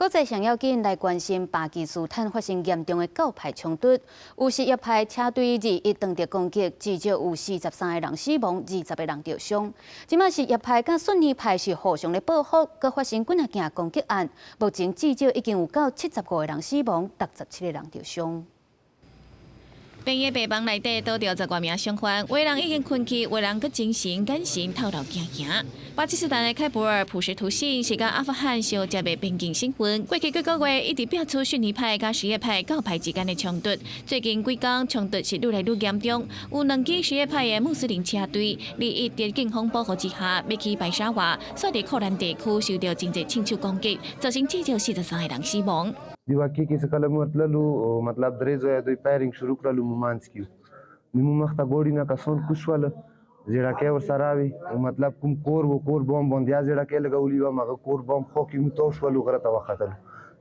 國際上要緊來關心巴基斯坦發生嚴重的教派衝突，有什葉派車隊二一當著攻擊，至少有43個人死亡，20個人著傷。這馬什葉派佮遜尼派是互相咧報復，閣發生幾若件攻擊案，目前至少已經有到75個人死亡，67個人著傷。病院病房內底倒著十外名傷患，有人已經睏去，有人閣精神眼神透露驚驚。巴基斯坦的開伯爾普什圖省是佮阿富汗相接的邊境省份，過去幾個月一直爆出遜尼派佮什葉派教派之間的衝突。最近幾工衝突是愈來愈嚴重，有兩支什葉派的穆斯林車隊，二一佇警方保護之下，欲去白沙瓦，煞佇克蘭地區受著真濟槍手攻擊，造成至少43個人死亡。 دې واقعې کې څه کله موږ تللو، مطلب درې ځایه دوی firing شروع کړلو. مو منځ کې نو موږ مخته ګوډي نه کسان کوز شول، زیړکې ورسره وي او مطلب کوم کور و، کور بم باندې یا زیړکې لګولي وه، هغه کور بم خو کې موږ تاو شولو، غره ته وختلو.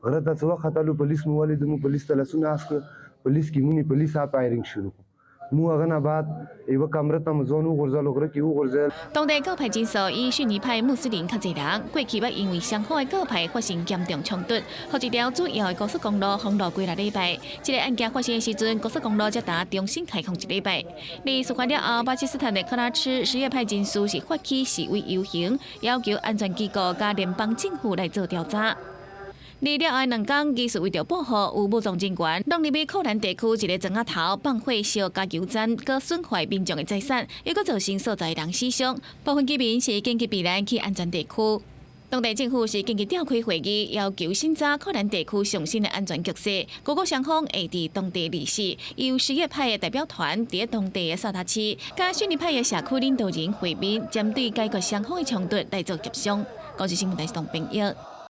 غره ته څه وختلو، پولیس مو ولیدو، موږ پولیس ته لاسونه اس کړ، پولیس کې مونږ پولیس firing شروع کړو. مو هغه نه بعد یوه کمره ته مو ځان وغورځولو، غره کې وغورځول。當地教派人數以遜尼派穆斯林較濟人，過去捌因為雙方的教派發生嚴重衝突，予一條主要的高速公路封路幾若禮拜。這个案件發生的時陣，高速公路才焦重新開放一禮拜。佇事發了後，巴基斯坦的喀拉蚩什葉派人士是發起示威遊行，要求安全機構佮聯邦政府來做調查。而了後兩工，疑似為著報復，有武裝人員挵入去克蘭地區一个莊仔頭放火燒加油站，閣損壞民眾的財產，猶閣造成數十个人死傷。部分居民是緊急避難去安全地區。當地政府是緊急召開會議，要求審查克蘭地區上新的安全局勢。各國雙方會佇當地二四，由什葉派的代表團佇當地的薩達市，佮遜尼派的社區領導人會面，針對解決雙方的衝突來做協商。公視新聞台是董編譯。